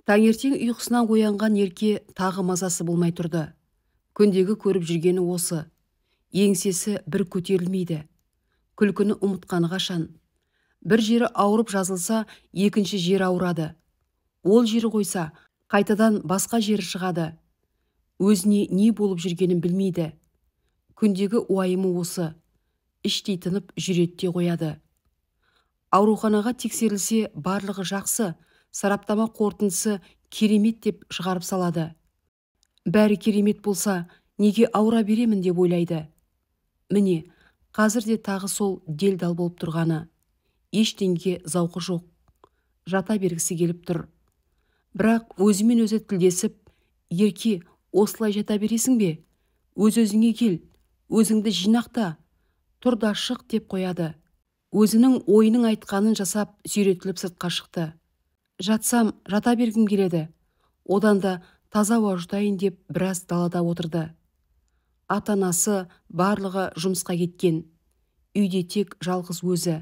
Таңертең ұйқысынан оянған Ерке тағы мазасы болмай тұрды. Күндегі көріп жүргені осы. Еңсесі бір көтерілмейді. Күлкіні ұмытқаны қашан. Бір жері ауырып жазылса, екінші жері ауырады. Ол жері қойса, қайтадан басқа жері шығады. Өзіне не болып жүргенін білмейді. Күндегі уайымы осы. Іштей тынып жүреді де қояды. Ауруханаға тексерілсе, барлығы жақсы, сараптама қорытындысы керемет деп шығарып салады. Бәрі керемет болса, неге ауыра беремін деп ойлайды. Міне, қазір де тағы сол делдал болып тұрғаны. Ештеңеге зауқы жоқ. Жата бергісі келіп тұр. Бірақ өзімен өзі тілдесіп, Ерке, осылай жата бересің бе? Өз-өзіңе кел, өзіңді жинақта, тұр да шық деп қояды. Өзінің ойының айтқанын жасап, сүйретіліп сыртқа шықты. Жатсам, жата бергім келеді. Одан да таза ауа жұтайын деп біраз далада отырды. Ата-анасы барлығы жұмысқа кеткен. Үйде тек жалғыз өзі.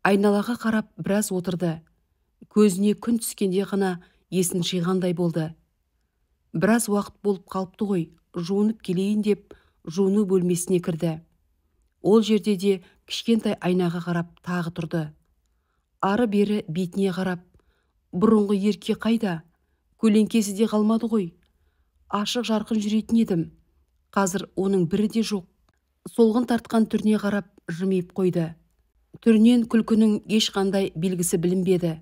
Айналаға қарап біраз отырды. Көзіне күн түскенде ғана есін жиғандай болды. Біраз уақыт болып қалыпты ғой, жуынып келейін деп жуыну бөлмесіне кірді. Ол жерде де кішкентай айнаға қарап тағы тұрды. Ары-бері бетіне қарап, бұрынғы Ерке қайда? Көлеңкесі де қалмады ғой. Ашық жарқын жүретін едім. Қазір оның бірі де жоқ. Солғын тартқан түріне қарап жымиып қойды. Түрінен күлкінің ешқандай белгісі білінбеді.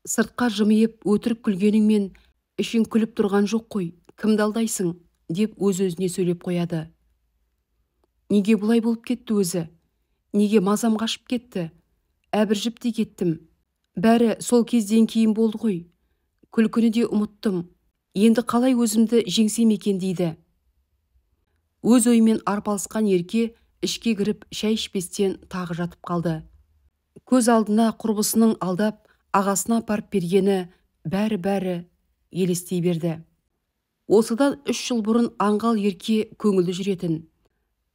Сыртқа жымиып өтірік күлгеніңмен ішің күліп тұрған жоқ қой, кімді алдайсың, деп өз-өзіне сөйлеп қояды. Неге бұлай болып кетті өзі? Неге мазам қашып кетті? Әбіржіп те кеттім. Бәрі сол кезден кейін болды ғой. Күлкіні де ұмыттым. Енді қалай өзімді жеңсем екен дейді. Өз ойымен арпалысқан Ерке ішке кіріп шай ішпестен тағы жатып қалды. Көз алдына құрбысының алдап, ағасына апарып бергені бәрі-бәрі елестей берді. Осыдан 3 жыл бұрын аңғал Ерке көңілді жүретін.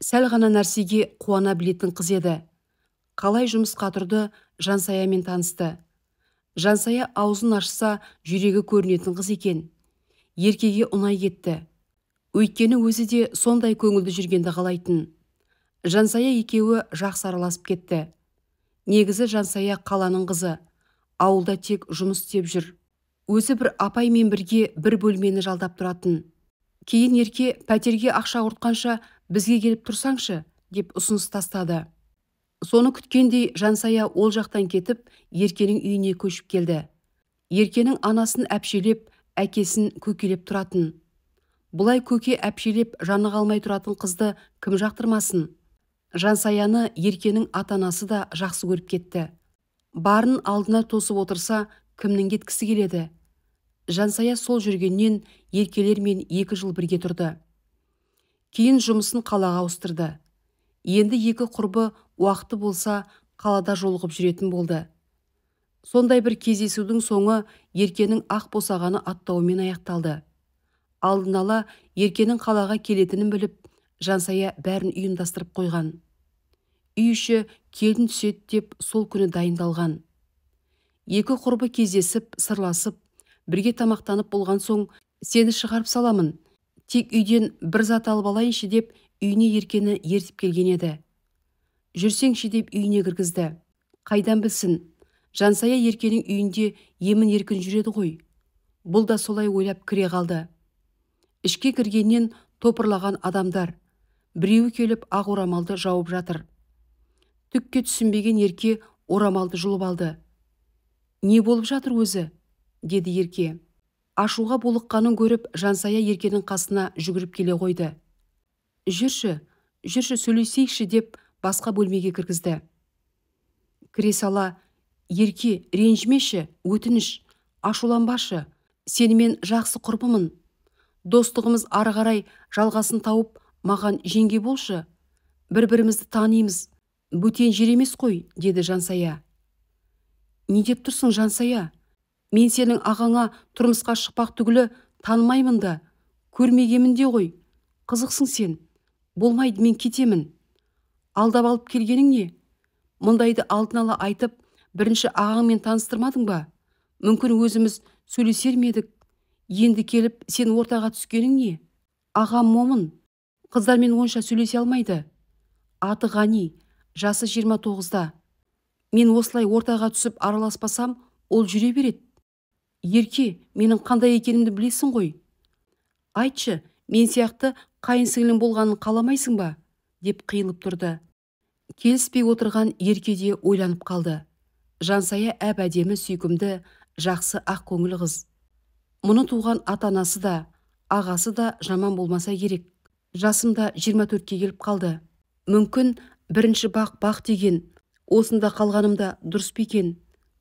Сәл ғана нәрсеге қуана білетін қыз еді. Қалай жұмысқа тұрды, Жансаямен танысты. Жансая аузын ашса, жүрегі көрінетін қыз екен. Еркеге ұнай кетті. Өйткені өзі де сондай көңілді жүргенді қалайтын. Жансая екеуі жақсы араласып кетті. Негізі Жансая қаланың қызы. Ауылда тек жұмыс істеп жүр. Өзі бір апаймен бірге бір бөлмені жалдап тұратын. Кейін Ерке пәтерге ақша құртқанша бізге келіп тұрсаңшы, деп ұсыныс тастады. Соны күткендей Жансая ол жақтан кетіп, Еркенің үйіне көшіп келді. Еркенің анасын әпшелеп, әкесін көкелеп тұратын. Бұлай көке әпшелеп жаны қалмай тұратын қызды кім жақтырмасын? Жансаяны Еркенің ата-анасы да жақсы көріп кетті. Барын алдына тосып отырса, кімнің кеткісі келеді? Жансая сол жүргеннен Еркелермен 2 жыл бірге тұрды. Кейін жұмысын қалаға ауыстырды. Енді 2 құрбы уақыты болса, қалада жолығып жүретін болды. Сондай бір кездесудің соңы Еркенің ақ босағаны аттауымен аяқталды. Алдын ала Еркенің қалаға келетінін біліп, Жансая бәрін ұйымдастырып қойған. Үй іші келін түседі деп сол күні дайындалған. 2 құрбы кездесіп, сырласып, бірге тамақтанып болған соң, сені шығарып саламын, тек үйден бір зат алып алайыншы деп үйіне Еркені ертіп келген еді. Жүрсеңші деп үйіне кіргізді. Қайдан білсін, Жансая Еркенің үйінде емін еркін жүреді ғой. Бұл да солай ойлап кіре қалды. Ішке кіргеннен топырлаған адамдар, біреуі келіп ақ орамалды жауып жатыр. Түкке түсінбеген Ерке орамалды жұлып алды. Не болып жатыр өзі? Деді Ерке. Ашуға булыққанын көріп, Жансая Еркенің қасына жүгіріп келе қойды. Жүрші, жүрші сөйлесейікші деп басқа бөлмеге кіргізді. Кіре сала, Ерке, ренжімеші, өтініш, ашуланбашы, сенімен жақсы құрбымын. Достығымыз ары қарай жалғасын тауып, маған жеңге болшы. Бір-бірімізді танимыз, бөтен жер емес қой, деді Жансая. Не деп тұрсың, Жансая? Мен сенің ағаңа тұрмысқа шықпақ түгілі танымаймын да, көрмегенмін де ғой. Қызықсың сен. Болмайды, мен кетемін. Алдап алып келгенің не? Мұндайды алдын ала айтып, бірінші ағаңмен таныстырмадың ба? Мүмкін өзіміз сөйлесер ме едік? Енді келіп сен ортаға түскенің не? Ағам Момын, қыздармен онша сөйлесе алмайды. Аты Ғани, жасы 29-да. Мен осылай ортаға түсіп араласпасам, ол жүре береді. Ерке, менің қандай екенімді білесің ғой. Айтшы, мен сияқты қайын сіңлім болғанын қаламайсың ба? Деп қиылып тұрды. Келіспей отырған Ерке де ойланып қалды. Жансая әп-әдемі, сүйкімді, жақсы ақ көңіл қыз. Мұны туған ата-анасы да, ағасы да жаман болмаса керек. Жасым да 24-ке келіп қалды. Мүмкін бірінші бақ деген, осында қалғанымда дұрыс па екен?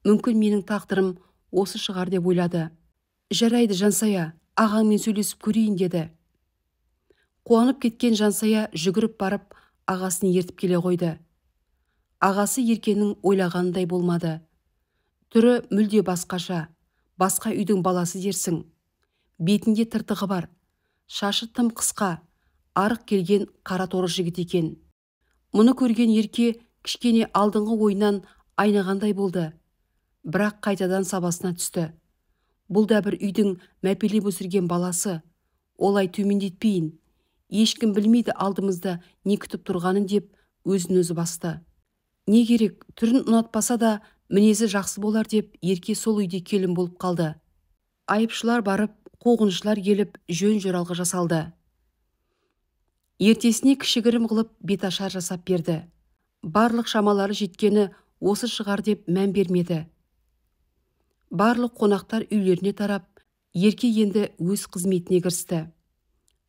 Мүмкін менің тағдырым осы шығар деп ойлады. Жарайды, Жансая, ағаңмен сөйлесіп көрейін деді. Қуанып кеткен Жансая жүгіріп барып, ағасын ертіп келе қойды. Ағасы Еркенің ойлағанындай болмады. Түрі мүлде басқаша, басқа үйдің баласы дерсің. Бетінде тыртығы бар, шашы тым қысқа, арық келген қара торы жігіт екен. Мұны көрген Ерке кішкене алдыңғы ойынан айнығандай болды. Бірақ қайтадан сабасына түсті. Бұл да бір үйдің мәпелеп өсірген баласы. Олай төмендетпейін. Ешкім білмейді алдымызда не күтіп тұрғанын деп өзін өзі басты. Не керек, түрін ұнатпаса да мінезі жақсы болар деп Ерке сол үйде келін болып қалды. Айыпшылар барып, қуғыншылар келіп, жөн жоралғы жасалды. Ертесіне кішігірім қылып беташар жасап берді. Барлық шамалары жеткені осы шығар деп мән бермеді. Барлық қонақтар үйлеріне тарап, Ерке енді өз қызметіне кірісті.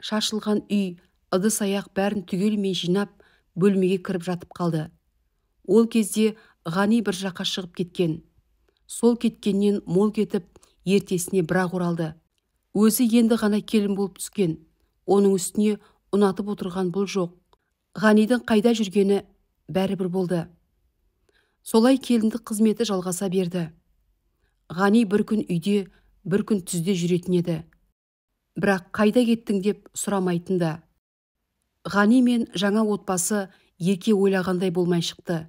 Шашылған үй, ыдыс аяқ бәрін түгелімен жинап, бөлмеге кіріп жатып қалды. Ол кезде Ғани бір жаққа шығып кеткен. Сол кеткеннен мол кетіп, ертесіне бірақ оралды. Өзі енді ғана келін болып түскен. Оның үстіне ұнатып отырған бұл жоқ. Ғанидің қайда жүргені бәрібір болды. Солай келіндік қызметі жалғаса берді. Ғани бір күн үйде, бір күн түзде жүретін еді. Бірақ қайда кеттің деп сұрамайтын да. Ғани мен жаңа отбасы Ерке ойлағандай болмай шықты.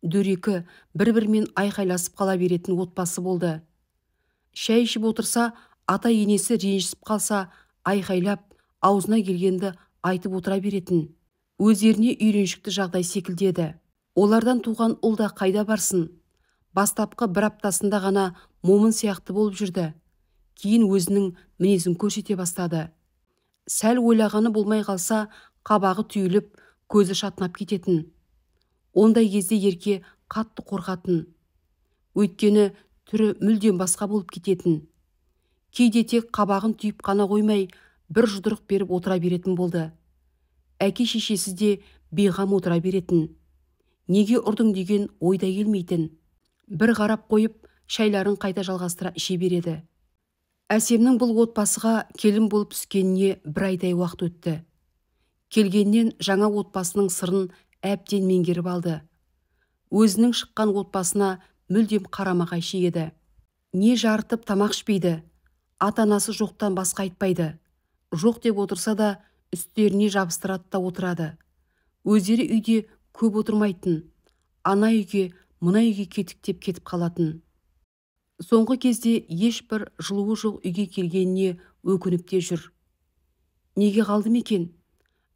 Дөрекі бір-бірімен айқайласып қала беретін отбасы болды. Шай ішіп отырса, ата-енесі ренжісіп қалса, айқайлап, аузына келгенді айтып отыра беретін. Өздеріне үйреншікті жағдай секілді еді. Олардан туған ұл да қайда барсын? Бастапқы бір аптасында ғана Момын сияқты болып жүрді. Кейін өзінің мінезін көрсете бастады. Сәл ойлағаны болмай қалса, қабағы түйіліп, көзі шатынап кететін. Ондай кезде Ерке қатты қорқатын. Өйткені түрі мүлдем басқа болып кететін. Кейде тек қабағын түйіп қана қоймай, бір жұдырық беріп отыра беретін болды. Әке шешесі де бейғам отыра беретін. Неге ұрдың деген ойда келмейтін. Бір қарап қойып, шайларын қайта жалғастыра іше береді. Әсемнің бұл отбасыға келін болып түскеніне бір айдай уақыт өтті. Келгеннен жаңа отбасының сырын әбден меңгеріп алды. Өзінің шыққан отбасына мүлдем қарама-қайшы еді. Не жарытып тамақ ішпейді, ата-анасы жоқтан басқа айтпайды. Жоқ деп отырса да үстеріне жабыстырады да отырады. Өздері үйде көп отырмайтын, ана үйге, мына үйге кетіктеп кетіп қалатын. Соңғы кезде ешбір жылуы жоқ үйге келгеніне өкініп те жүр. Неге қалдым екен?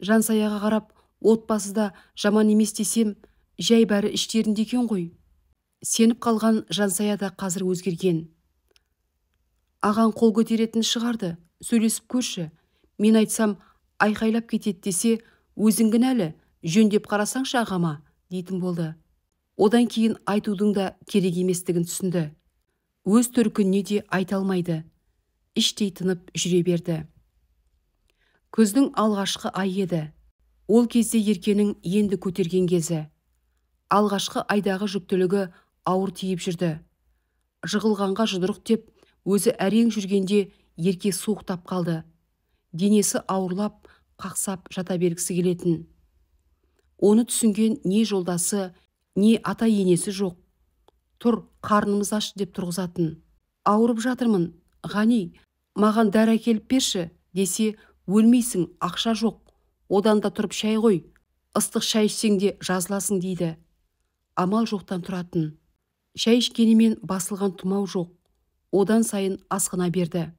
Жансаяға қарап, отбасы да жаман емес десем, жай бәрі іштерінде екен ғой. Сеніп қалған Жансая да қазір өзгерген. Ағаң қол көтеретін шығарды, сөйлесіп көрші. Мен айтсам, айқайлап кетеді десе, өзің кінәлі, жөндеп қарасаңшы ағама, дейтін болды. Одан кейін айтудың да керек еместігін түсінді. Өз төркініне де айта алмайды. Іштей тынып жүре берді. Күздің алғашқы айы еді. Ол кезде Еркенің енді көтерген кезі. Алғашқы айдағы жүктілігі ауыр тиіп жүрді. Жығылғанға жұдырық деп, өзі әрең жүргенде Ерке суықтап қалды. Денесі ауырлап, қақсап жата бергісі келетін. Оны түсінген не жолдасы, не ата-енесі жоқ. Тұр, қарнымыз аш деп тұрғызатын. Ауырып жатырмын, Ғани, маған дәрі әкеліп берші, десе, өлмейсің, ақша жоқ. Одан да тұрып шай қой, ыстық шай ішсең де жазыласың дейді. Амал жоқтан тұратын. Шай ішкенімен басылған тұмау жоқ. Одан сайын асқына берді.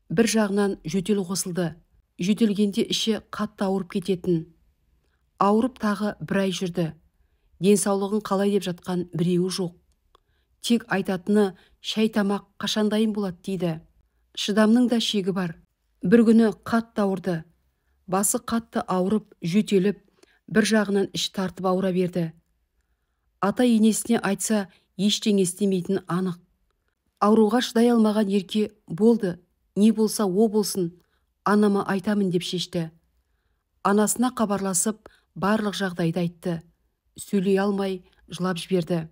Бір жағынан жөтел қосылды. Жөтелгенде іші қатты ауырып кететін. Ауырып тағы бір ай жүрді. Денсаулығын қалай деп жатқан біреуі жоқ. Тек айтатыны шай тамақ қашан дайын болады дейді. Шыдамның да шегі бар. Бір күні қатты ауырды. Басы қатты ауырып, жөтеліп, бір жағынан іш тартып ауыра берді. Ата енесіне айтса, ештеңе істемейтіні анық. Ауруға шыдай алмаған Ерке болды, не болса о болсын, анама айтамын деп шешті. Анасына хабарласып, барлық жағдайды айтты. Сөйлей алмай, жылап жіберді.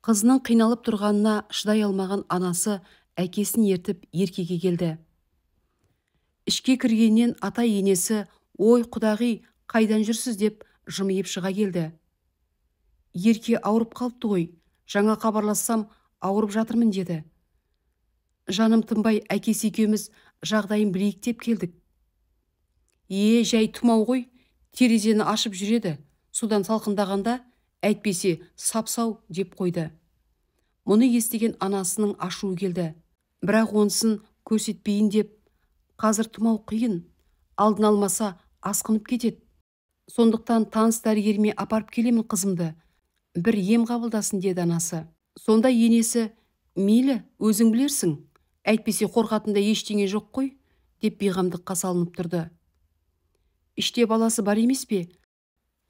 Қызының қиналып тұрғанына шыдай алмаған анасы әкесін ертіп Еркеге келді. Ішке кіргеннен ата енесі, ой құдағи, қайдан жүрсіз деп жымиып шыға келді. Ерке ауырып қалыпты ғой, жаңа хабарлассам ауырып жатырмын деді. Жаным тынбай әкесі екеуміз жағдайын білейік деп келдік. Е, жай тұмау ғой, терезені ашып жүреді, судан салқындағанда әйтпесе сап-сау деп қойды. Мұны естіген анасының ашуы келді. Бірақ онысын көрсетпейін деп, қазір тұмау қиын, алдын алмаса асқынып кетеді. Сондықтан таныс дәрігеріме апарып келемін қызымды. Бір ем қабылдасын деді анасы. Сонда енесі, мейлі, өзің білерсің, әйтпесе қорқатындай ештеңе жоқ қой, деп бейғамдыққа салынып тұрды. Іште баласы бар емес пе?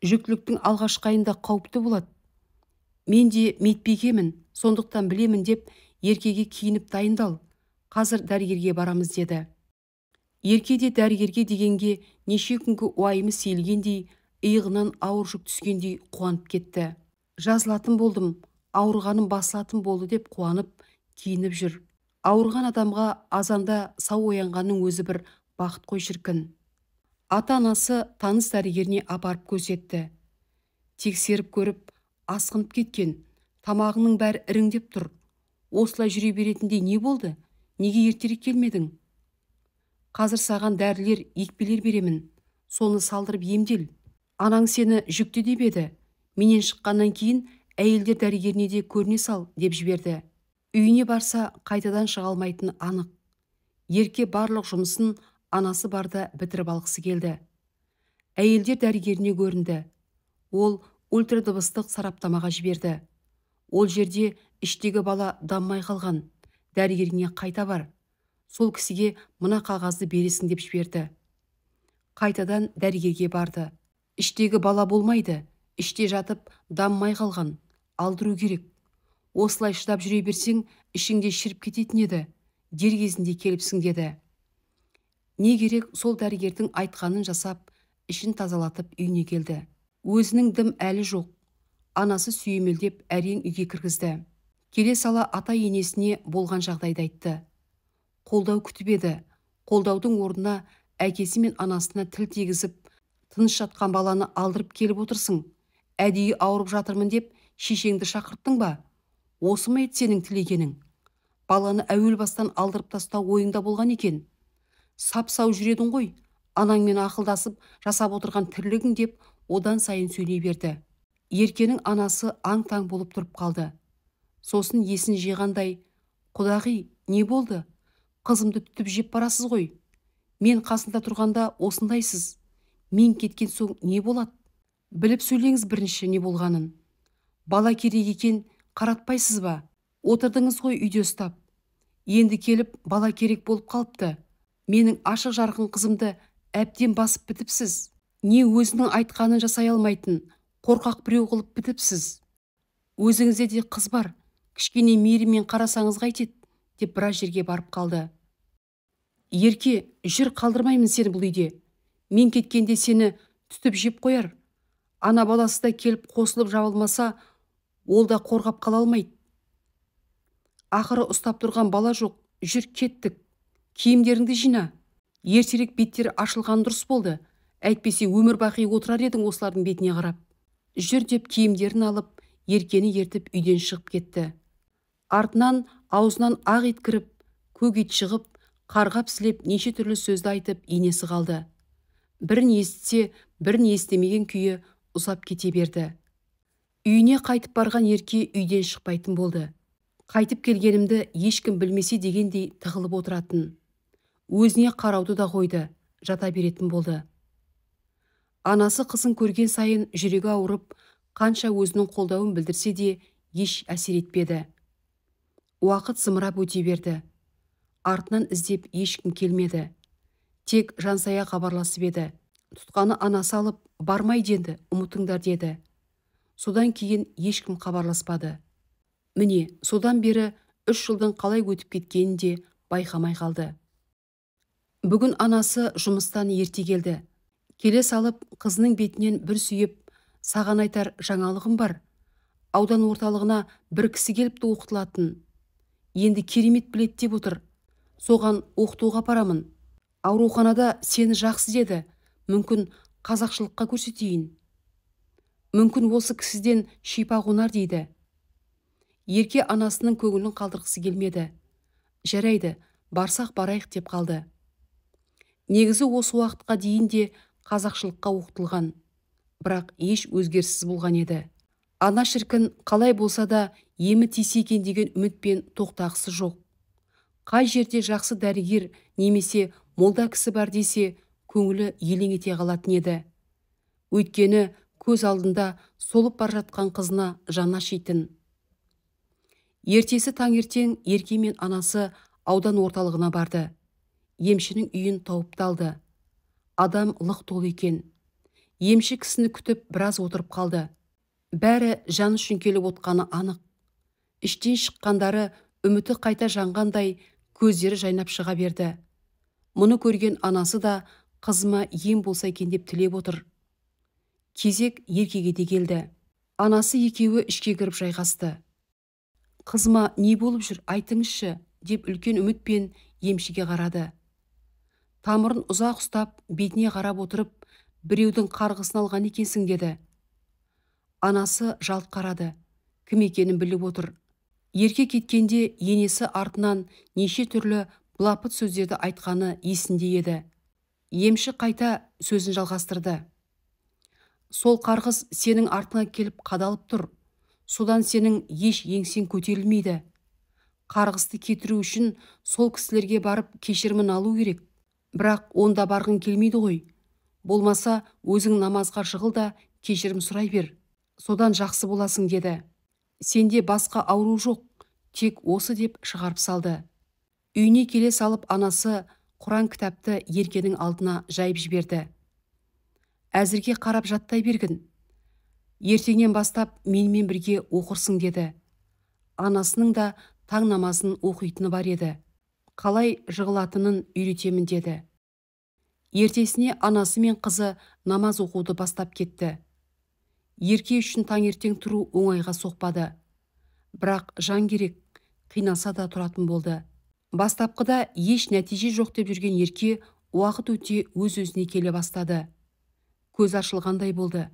Жүктіліктің алғашқы айында қауіпті болады. Мен де медбикемін, сондықтан білемін деп Еркеге киініп дайындал. Қазір дәрігерге барамыз деді. Ерке де дәрігерге дегенге неше күнгі уайымы сейілгендей, иығынан ауыр жүк түскендей қуанып кетті. Жазылатын болдым, ауырғаным басылатын болды деп қуанып, киініп жүр. Ауырған адамға азанда сау оянғанның өзі бір бақыт қой шіркін. Ата-анасы таныс дәрігеріне апарып көрсетті. Тексеріп көріп, асқынып кеткен, тамағының бәрі іріңдеп тұр. Осылай жүре беретіндей не болды? Неге ертерек келмедің? Қазір саған дәрілер, екпелер беремін. Соны салдырып емдел. Анаң сені жүкті деп еді. Менен шыққаннан кейін әйелдер дәрігеріне де көріне сал деп жіберді. Үйіне барса қайтадан шыға алмайтыны анық. Ерке барлық жұмысын анасы барда бітіріп алғысы келді. Әйелдер дәрігеріне көрінді. Ол ультрадыбыстық сараптамаға жіберді. Ол жерде іштегі бала даммай қалған. Дәрігеріне қайта бар. Сол кісіге мына қағазды бересің деп жіберді. Қайтадан дәрігерге барды. Іштегі бала болмайды. Іште жатып даммай қалған. Алдыру керек. Осылай шыдап жүре берсең, ішіңде шіріп кететін еді. Дер кезінде келіпсің деді. Не керек, сол дәрігердің айтқанын жасап, ішін тазалатып үйіне келді. Өзінің дым әлі жоқ. Анасы сүйемелдеп әрең үйге кіргізді. Келе сала ата енесіне болған жағдайды айтты. Қолдау күтіп еді. Қолдаудың орнына әкесі мен анасына тіл тигізіп, тыныш жатқан баланы алдырып келіп отырсың. Әдейі ауырып жатырмын деп шешеңді шақырттың ба? Осы ма еді сенің тілегенің? Баланы әуел бастан алдырып тастау ойыңда болған екен. Сап-сау жүредің ғой, анаңмен ақылдасып жасап отырған тірлігің деп одан сайын сөйлей берді. Еркенің анасы аң-таң болып тұрып қалды. Сосын есін жиғандай, құдағи, не болды? Қызымды түтіп жеп барасыз ғой. Мен қасында тұрғанда осындайсыз. Мен кеткен соң не болады? Біліп сөйлеңіз бірінші не болғанын. Бала керек екен қаратпайсыз ба? Отырдыңыз ғой үйде ұстап. Енді келіп бала керек болып қалыпты. Менің ашық жарқын қызымды әбден басып бітіпсіз. Не өзінің айтқанын жасай алмайтын, қорқақ біреу қылып бітіпсіз. Өзіңізде де қыз бар, кішкене мейіріммен қарасаңыз қайтеді, деп біраз жерге барып қалды. Ерке, жүр, қалдырмаймын сені бұл үйде. Мен кеткенде сені түтіп жеп қояр. Ана баласы да келіп қосылып жабылмаса, ол да қорғап қала алмайды. Ақыры ұстап тұрған бала жоқ, жүр кеттік. Киімдеріңді жина. Ертерек беттері ашылған дұрыс болды. Әйтпесе өмір бақи отырар едің осылардың бетіне қарап. Жүр деп киімдерін алып, Еркені ертіп үйден шығып кетті. Артынан аузынан ақ ит кіріп, көк ит шығып, қарғап сілеп неше түрлі сөзді айтып енесі қалды. Бірін естісе, бірін естімеген күйі ұзап кете берді. Үйіне қайтып барған Ерке үйден шықпайтын болды. Қайтып келгенімді ешкім білмесе дегендей тығылып отыратын. Өзіне қарауды да қойды, жата беретін болды. Анасы қызын көрген сайын жүрегі ауырып, қанша өзінің қолдауын білдірсе де еш әсер етпеді. Уақыт зымырап өте берді. Артынан іздеп ешкім келмеді. Тек Жансая хабарласып еді. Тұтқаны анасы алып, бармайды енді, ұмытыңдар деді. Содан кейін ешкім хабарласпады. Міне, содан бері 3 жылдың қалай өтіп кеткенін де байқамай қалды. Бүгін анасы жұмыстан ерте келді. Келе салып, қызының бетінен бір сүйіп, саған айтар жаңалығым бар. Аудан орталығына бір кісі келіпті оқытылатын. Енді керемет білет деп отыр. Соған оқытуға апарамын. Ауруханада сені жақсы деді. Мүмкін қазақшылыққа көрсетейін. Мүмкін осы кісіден шипа қонар дейді. Ерке анасының көңілін қалдырғысы келмеді. Жарайды, барсақ барайық деп қалды. Негізі осы уақытқа дейін де қазақшылыққа оқытылған, бірақ еш өзгеріссіз болған еді. Ана шіркін қалай болса да емі тисе екен деген үмітпен тоқтағысы жоқ. Қай жерде жақсы дәрігер немесе молда кісі бар десе, көңілі елең ете қалатын еді. Өйткені көз алдында солып бара жатқан қызына жаны ашитын. Ертесі таңертең Ерке мен анасы аудан орталығына барды. Емшінің үйін тауып алды. Адам лық толы екен. Емші кісіні күтіп біраз отырып қалды. Бәрі жан үшін келіп отқаны анық. Іштен шыққандары үміті қайта жанғандай көздері жайнап шыға берді. Мұны көрген анасы да қызыма ем болса екен деп тілеп отыр. Кезек Еркеге де келді. Анасы екеуі ішке кіріп жайғасты. Қызыма не болып жүр, айтыңызшы, деп үлкен үмітпен емшіге қарады. Тамырын ұзақ ұстап, бетіне қарап отырып, біреудің қарғысын алған екенсің деді. Анасы жалт қарады. Кім екенін біліп отыр. Ерке кеткенде енесі артынан неше түрлі былапыт сөздерді айтқаны есінде еді. Емші қайта сөзін жалғастырды. Сол қарғыс сенің артыңа келіп қадалып тұр. Содан сенің еш еңсең көтерілмейді. Қарғысты кетіру үшін сол кісілерге барып кешірімін алу керек. Бірақ онда барғың келмейді ғой. Болмаса өзің намазға жығыл да кешірім сұрай бер. Содан жақсы боласың деді. Сенде басқа ауру жоқ, тек осы деп шығарып салды. Үйіне келе салып анасы Құран кітапты Еркенің алдына жайып жіберді. Әзірге қарап жаттай бергін. Ертеңнен бастап менімен бірге оқырсың деді. Анасының да таң намазын оқитыны бар еді. Қалай жығылатынын үйретемін деді. Ертесіне анасы мен қызы намаз оқуды бастап кетті. Ерке үшін таңертең тұру оңайға соқпады. Бірақ жан керек, қиналса да тұратын болды. Бастапқыда еш нәтиже жоқ деп жүрген Ерке уақыт өте өз-өзіне келе бастады. Көз ашылғандай болды.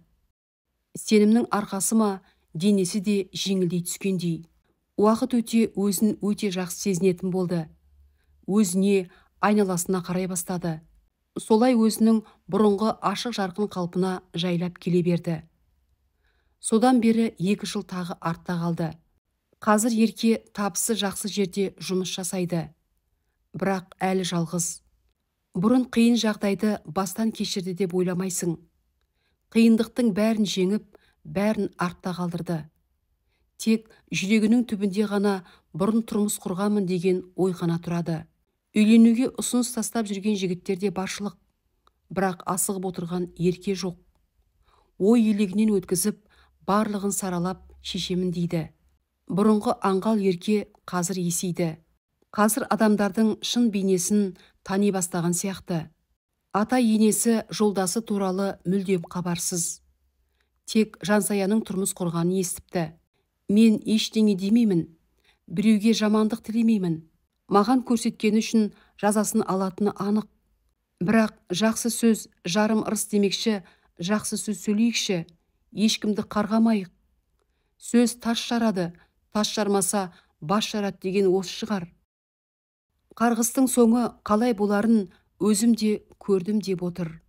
Сенімнің арқасы ма, денесі де жеңілдей түскендей. Уақыт өте өзін өте жақсы сезінетін болды. Өзіне, айналасына қарай бастады. Солай өзінің бұрынғы ашық жарқын қалпына жайлап келе берді. Содан бері 2 жыл тағы артта қалды. Қазір Ерке табысы жақсы жерде жұмыс жасайды. Бірақ әлі жалғыз. Бұрын қиын жағдайды бастан кешірді деп ойламайсың. Қиындықтың бәрін жеңіп, бәрін артта қалдырды. Тек жүрегінің түбінде ғана бұрын тұрмыс құрғанмын деген ой ғана тұрады. Үйленуге ұсыныс тастап жүрген жігіттер де баршылық. Бірақ асығып отырған Ерке жоқ. Ой елегінен өткізіп, барлығын саралап шешемін дейді. Бұрынғы аңғал Ерке қазір есейді. Қазір адамдардың шын бейнесін тани бастаған сияқты. Ата енесі жолдасы туралы мүлдем хабарсыз. Тек Жансаяның тұрмыс құрғанын естіпті. Мен ештеңе демеймін, біреуге жамандық тілемеймін. Маған көрсеткені үшін жазасын алатыны анық. Бірақ жақсы сөз жарым ырыс демекші, жақсы сөз сөйлейікші, ешкімді қарғамайық. Сөз тас жарады, тас жармаса бас жарады деген осы шығар. Қарғыстың соңы қалай боларын өзім де көрдім деп отыр.